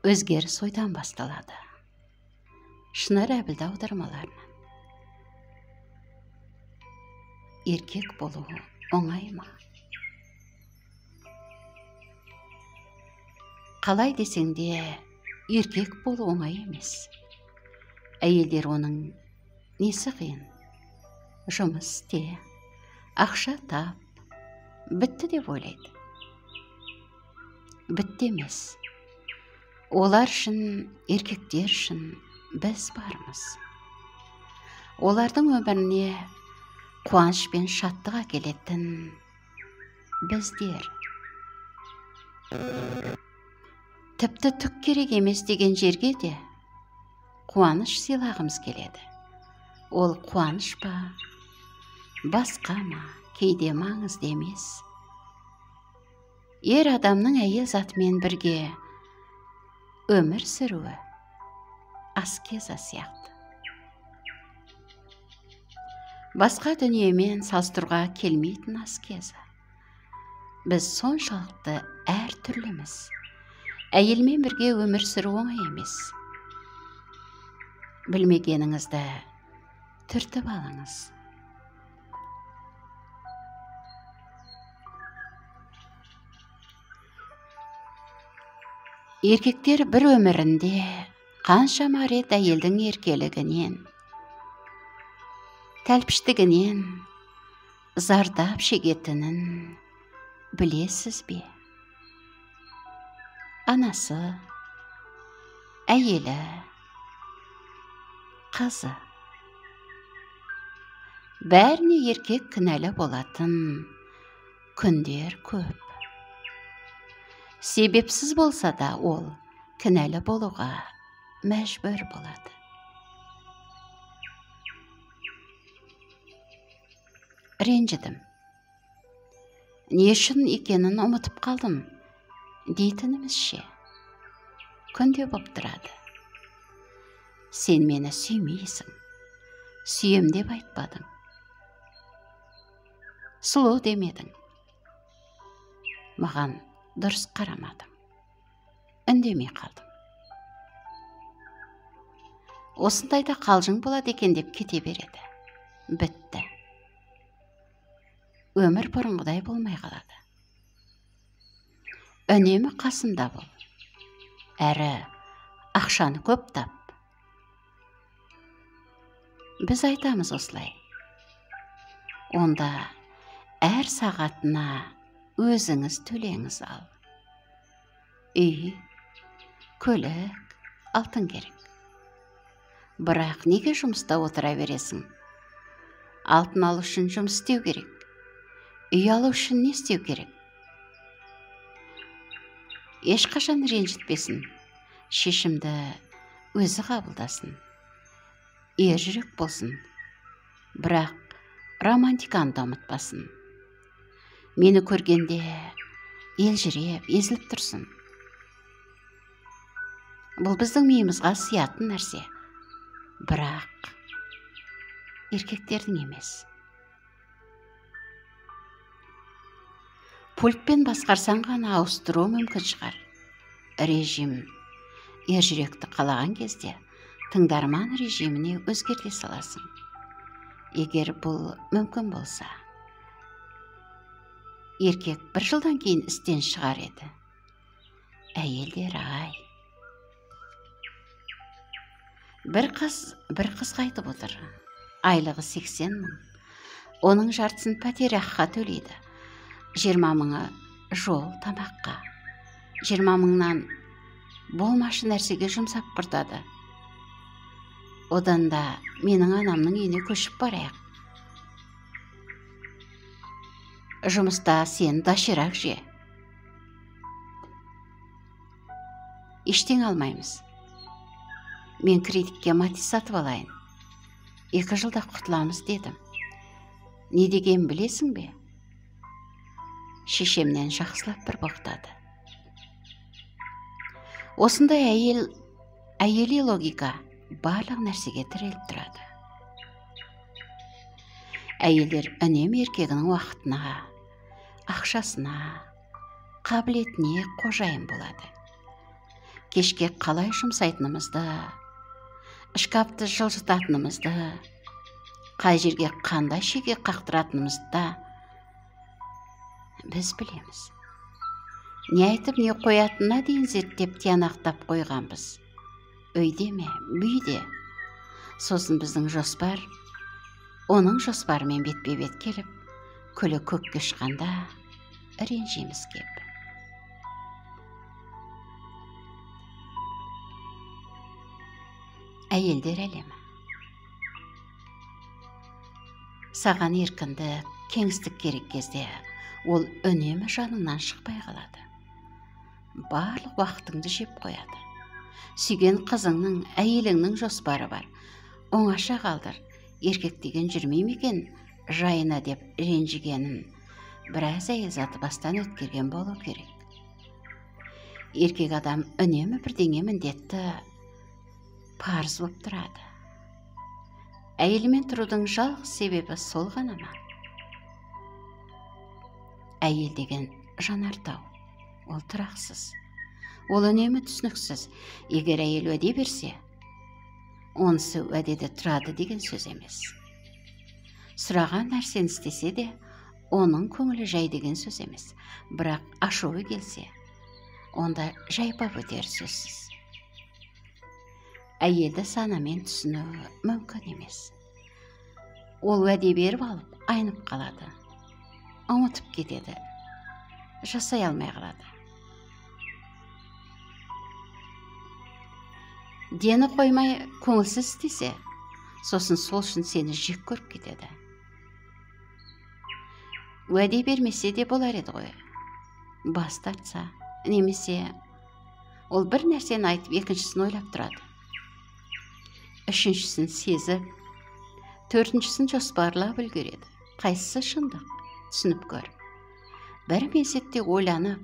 Өзгеріс ойдан басталады. Шынар Әбілді аудармаларынан. Еркек болу оңай ма? Қалай десең де, еркек болу оңай емес. Әйелдер оның несі қиын? Жұмыс істе, ақша тап, бітті деп ойлайды. Бітті емес. Олар үшін, еркектер үшін біз бармыз. Олардың өміріне қуаныш пен шаттық әкелетін біздер. Тіпті түк керек емес деген жерге де қуаныш сыйлағымыз келеді. Ол қуаныш па, басқа ма, кейде маңызды емес. Ер адамның әйел затымен бірге өмір сүруі аскеза сияқты. Басқа дүниемен салыстыруға келмейтін аскеза. Біз соншалықты әр түрліміз. Әйелмен бірге өмір сүру оңай емес. Білмегеніңізді түртіп алыңыз. Еркектер бір өмірінде қаншама рет әйелдің еркелігінен, тәлпіштігінен зардап шегетінін білесіз бе? Анасы, әйелі, қызы. Бәріне еркек кінәлі болатын күндер көп. Себепсіз болса да ол кінәлі болуға мәжбүр болады. Ренжідім. Не үшін екенін ұмытып қалдым дейтінімізше күнде боп тұрады. Сен мені сүймейсің, сүйем деп айтпадың. Сұлу демедің. Маған дұрыс қарамадың. Үндемей қалдым. Осындайда қалжың болады екен деп кете береді. Бітті. Өмір бұрынғыдай болмай қалады. Үнемі қасымда бол. Әрі ақшаны көп тап. Біз айтамыз осылай. Онда әр сағатына өзіңіз төлеңіз ал. Үй, көлік, алтын керек. Бірақ неге жұмыста отыра бересің? Алтын алу үшін жұмыс істеу керек. Үй алу үшін не істеу керек? Ешқашан ренжітпесін. Шешімді өзі қабылдасын. Ер жүрек болсын. Бірақ романтиканы да ұмытпасын. Мені көргенде елжіреп, езіліп тұрсын. Бұл біздің миымызға сиятын нәрсе. Бірақ еркектердің емес. Пультпен басқарсаң ғана ауыстыру мүмкін шығар. Режим ер жүректі қалаған кезде тыңдарман режиміне өзгерте саласың. Егер бұл мүмкін болса, еркек бір жылдан кейін істен шығар еді. Әйелдер ай. Бір қызға айтып отыр. Айлығы 80 мың. Оның жартысын пәтер ақыға төлейді. 20 мыңы жол тамаққа. 20 мыңнан болмашы нәрсеге жұмсап құртады. Одан да менің анамның үйіне көшіп барайық. Жұмыста сен доширак же. Ештеңе алмаймыз. Мен кредитке Матиз сатып алайын. 2 жылда құтыламыз дедім. Не деген білесің бе? Шешемнен жақсылап бір боқтады. Осындай әйели логика барлық нәрсеге тіреліп тұрады. Әйелдер үнемі еркегінің уақытына, ақшасына, қабілетіне қожайын болады. Кешке қалай жұмсайтынымызды, шкафты жылжытатынымызды, қай жерге қандай шеге қақтыратынымызды да біз білеміз. Не айтып, не қоятынына дейін зерттеп тиянақтап қойғанбыз. Үйде ме, бүйде. Сосын біздің жоспар оның жоспарымен бетпе-бет келіп, күлі көкке ұшқанда ренжиміз кеп. Әйелдер әлемі. Саған еркіндік, кеңістік керек кезде ол үнемі жаныңнан шықпай қалады. Барлық уақытыңды жеп қояды. Сүйген қызыңның, әйеліңнің жоспары бар. Оңаша қалдыр, еркек деген жүрмей ме екен жайына деп ренжігенін біраз әйел заты бастан өткерген болу керек. Еркек адам үнемі бірдеңе міндетті парыз болып тұрады. Әйелімен тұрудың жалғыз себебі сол ғана ма? Әйел деген жанартау, ол тұрақсыз, ол үнемі түсініксіз. Егер әйел уәде берсе, онысы уәдеде тұрады деген сөз емес. Сұраған нәрсені істесе де, оның көңілі жай деген сөз емес. Бірақ ашуы келсе, онда жайпап өтер сөзсіз. Әйелді санамен түсіну мүмкін емес. Ол уәде беріп алып, айнып қалады, ұмытып кетеді, жасай алмай қалады. Дені қоймай көңілсіз істесе, сосын сол үшін сені жек көріп кетеді. Уәде бермесе де болар еді ғой. Бас тартса, немесе ол бір нәрсені айтып, екіншісін ойлап тұрады. Үшіншісін сезіп, төртіншісін жоспарлап үлгереді. Қайсысы шындық? Түсініп көр. Бір мезетте ойланып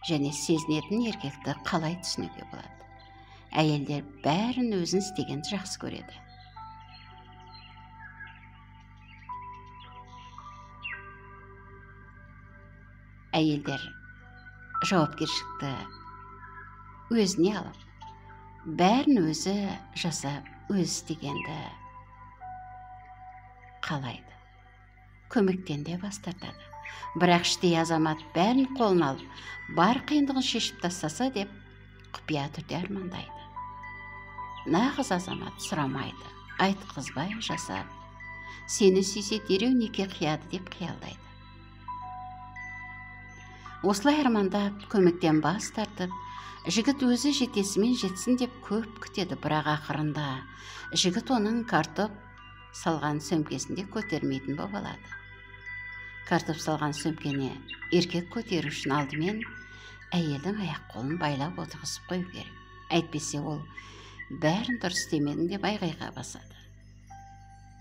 және сезінетін еркекті қалай түсінуге болады? Әйелдер бәрін өзін істегенді жақсы көреді. Әйелдер жауапкершілікті өзіне алып, бәрін өзі жасап, өзі істегенді қалайды. Көмектен де бас тартады. Бірақ іштей азамат бәрін қолына алып, бар қиындығын шешіп тастаса деп құпия түрде армандайды. Нағыз азамат сұрамайды, айтқызбай жасап, сені сүйсе дереу неке қияды деп қиялдайды. Осылай армандап, көмектен бас тартып, жігіт өзі жетесімен жетсін деп көп күтеді, бірақ ақырында жігіт оның картоп салған сөмкесінде көтермейтін боп алады. Картоп салған сөмкені еркек көтеру үшін алдымен әйелдің аяқ қолын байлап отырғызып қою керек. Әйтпесе ол бәрін дұрыс істемедің деп айғайға басады.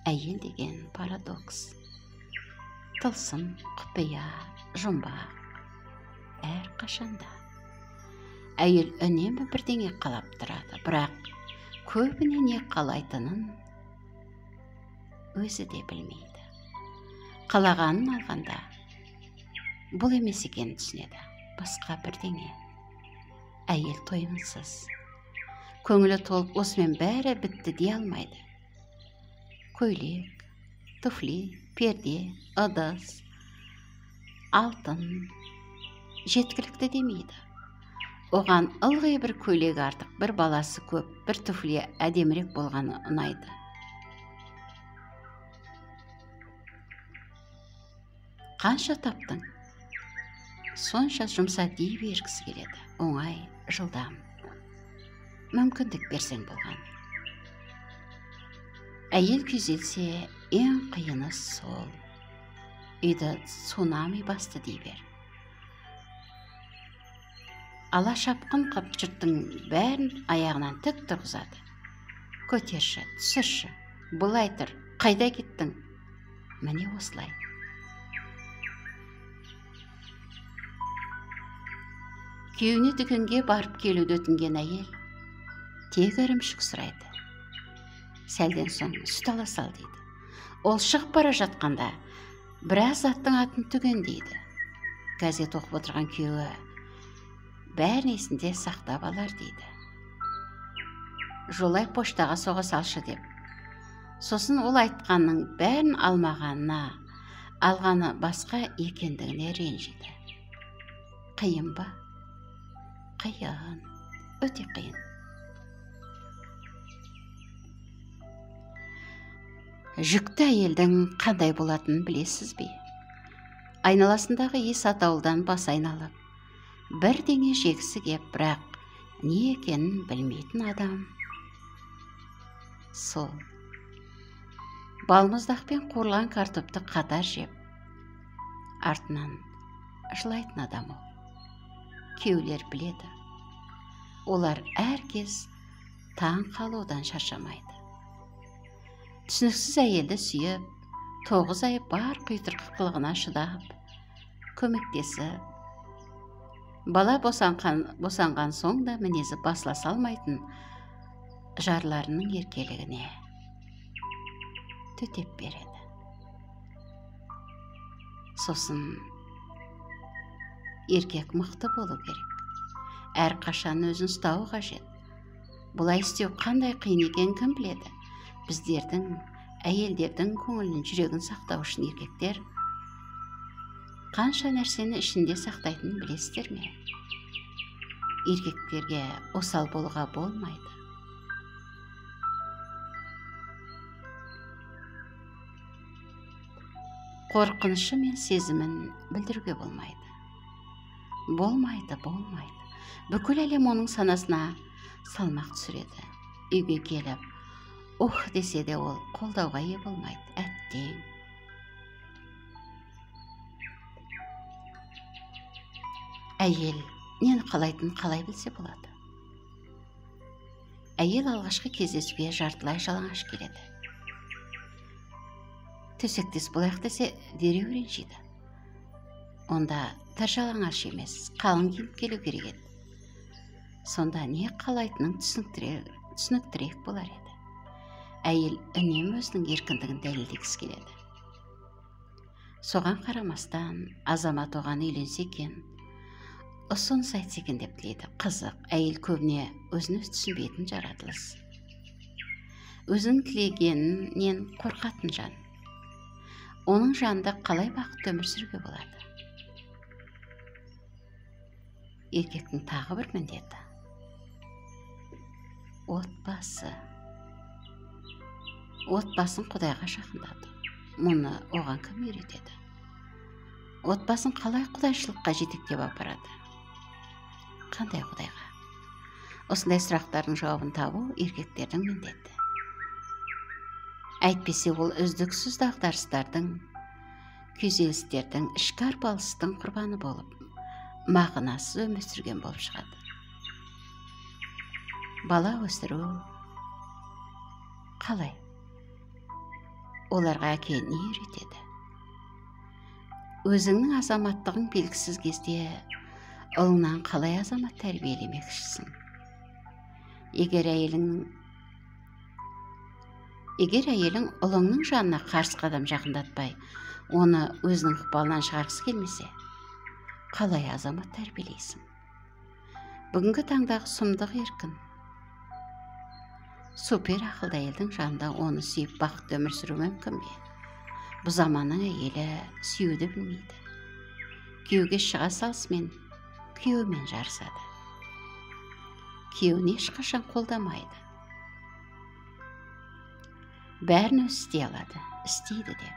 Әйел деген парадокс. Тылсым, құпия, жұмбақ. Әр қашанда. Әйел үнемі бірдеңе қалап тұрады, бірақ көбіне не қалайтынын өзі де білмейді. Қалағанын алғанда бұл емес екенін түсінеді, басқа бірдеңе. Әйел тойымсыз. Көңілі толып осымен бәрі бітті дей алмайды. Көйлек, туфли, перде, ыдыс, алтын жеткілікті демейді. Оған ылғи бір көйлек артық, бір баласы көп, бір туфли әдемірек болғаны ұнайды. Қанша таптың? Сонша жұмса дей бергісі келеді. Оңай, жылдам. Мүмкіндік берсең болған. Әйел күйзелсе, ең қиыны сол. Үйді цунами басты дей бер. Ала шапқын қып жұрттың бәрін аяғынан тік тұрғызады. Көтерші, түсірші, былай тұр, қайда кеттің? Міне осылай. Күйеуіне дүкенге барып келуді өтінген әйел тек ірімшік сұрайды. Сәлден соң сүт ала сал дейді. Ол шығып бара жатқанда біраз заттың атын түгендейді. Газет оқып отырған күйеуі бәрін есінде сақтап алар дейді. Жолай поштаға соға салшы деп. Сосын ол айтқанның бәрін алмағанына, алғаны басқа екендігіне ренжиді. Қиын ба? Қиын, өте қиын. Жүкті әйелдің қандай болатынын білесіз бе? Айналасындағы иіс атаулыдан бас айналып, бірдеңе жегісі кеп, бірақ не екенін білмейтін адам сол. Балмұздақпен қуырылған картопты қатар жеп, артынан жылайтын адам ол. Күйеулер біледі. Олар әркез таң қалудан шаршамайды. Түсініксіз әйелді сүйіп, 9 ай бар құйтырқы қылығына шыдап, көмектесіп, бала босанған соң да мінезі басыла салмайтын жарларының еркелігіне төтеп береді. Сосын еркек мықты болу керек. Әрқашан өзін ұстауы қажет. Бұлай істеу қандай қиын екенін кім біледі? Біздердің, әйелдердің көңілін, жүрегін сақтау үшін еркектер қанша нәрсені ішінде сақтайтынын білесіздер ме? Еркектерге осал болуға болмайды. Қорқынышы мен сезімін білдіруге болмайды. Болмайды, болмайды. Бүкіл әлем оның санасына салмақ түсіреді. Үйге келіп, ух десе де ол қолдауға ие болмайды. Әттең. Әйел нені қалайтынын қалай білсе болады? Әйел алғашқы кездесуге жартылай жалаңаш келеді. Төсектес болайық десе дереу ренжиді. Онда тыр жалаңаш емес, қалың киініп келу керек еді. Сонда не қалайтынын түсініктірек болар еді. Әйел үнемі өзінің еркіндігін дәлелдегісі келеді. Соған қарамастан азамат оған үйленсе екен, ұсыныс айтса екен деп тілейді. Қызық, әйел көбіне өзін өзі түсінбейтін жаратылыс. Өзінің тілегенінен қорқатын жан. Оның жанында қалай бақытты өмір сүруге болады? Еркектің тағы бір міндеті отбасы. Отбасын Құдайға жақындату. Мұны оған кім үйретеді? Отбасын қалай құдайшылыққа жетектеп апарады? Қандай Құдайға? Осындай сұрақтардың жауабын табу еркектердің міндеті. Әйтпесе ол үздіксіз дағдарыстардың, күйзелістердің, ішкі арпалыстың құрбаны болып, мағынасыз өмір сүрген болып шығады. Бала өсіру қалай? Оларға әке не үйретеді? Өзіңнің азаматтығың белгісіз кезде ұлыңнан қалай азамат тәрбиелемекшісің? Егер әйелің ұлыңның жанына қарсы қадам жақындатпай, оны өзінің ықпалынан шығарғысы келмесе, қалай азамат тәрбиелейсің? Бүгінгі таңдағы сұмдық еркін, супер ақылды әйелдің жанында оны сүйіп бақытты өмір сүру мүмкін бе? Бұл заманның әйелі сүюді білмейді. Күйеуге шыға салысымен күйеуімен жарысады. Күйеуін ешқашан қолдамайды. Бәрін өзі істей алады, істейді де.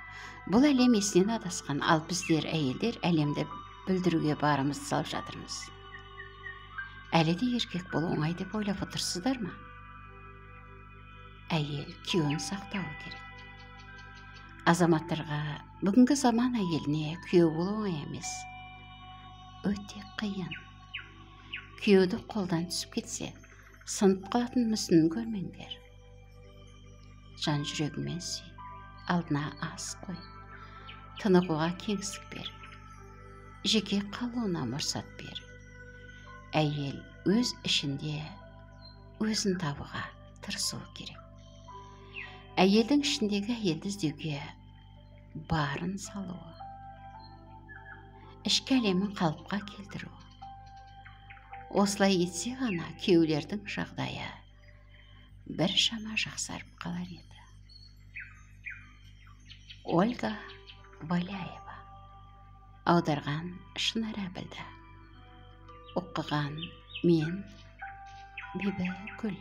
Бұл әлем есінен адасқан, ал біздер әйелдер әлемді бүлдіруге барымызды салып жатырмыз. Әлі де еркек болу оңай деп ойлап отырсыздар ма? Әйел күйеуін сақтауы керек. Азаматтарға бүгінгі заман әйеліне күйеу болу оңай емес. Өте қиын. Күйеуді қолдан түсіп кетсе, сынып қалатын мүсінін көрмеңдер. Жан жүрегімен сүй, алдына ас қой, тынығуға кеңістік бер, жеке қалуына мұрсат бер. Әйел өз ішінде өзін табуға тырысуы керек. Әйелдің ішіндегі әйелді іздеуге барын салуы, ішкі әлемін қалыпқа келтіруі. Осылай етсе ғана күйеулердің жағдайы Біршама жақсарып қалар еді. Ольга Валяева. Аударған Шынар Әбілді. Оқыған мен, Бибігүл.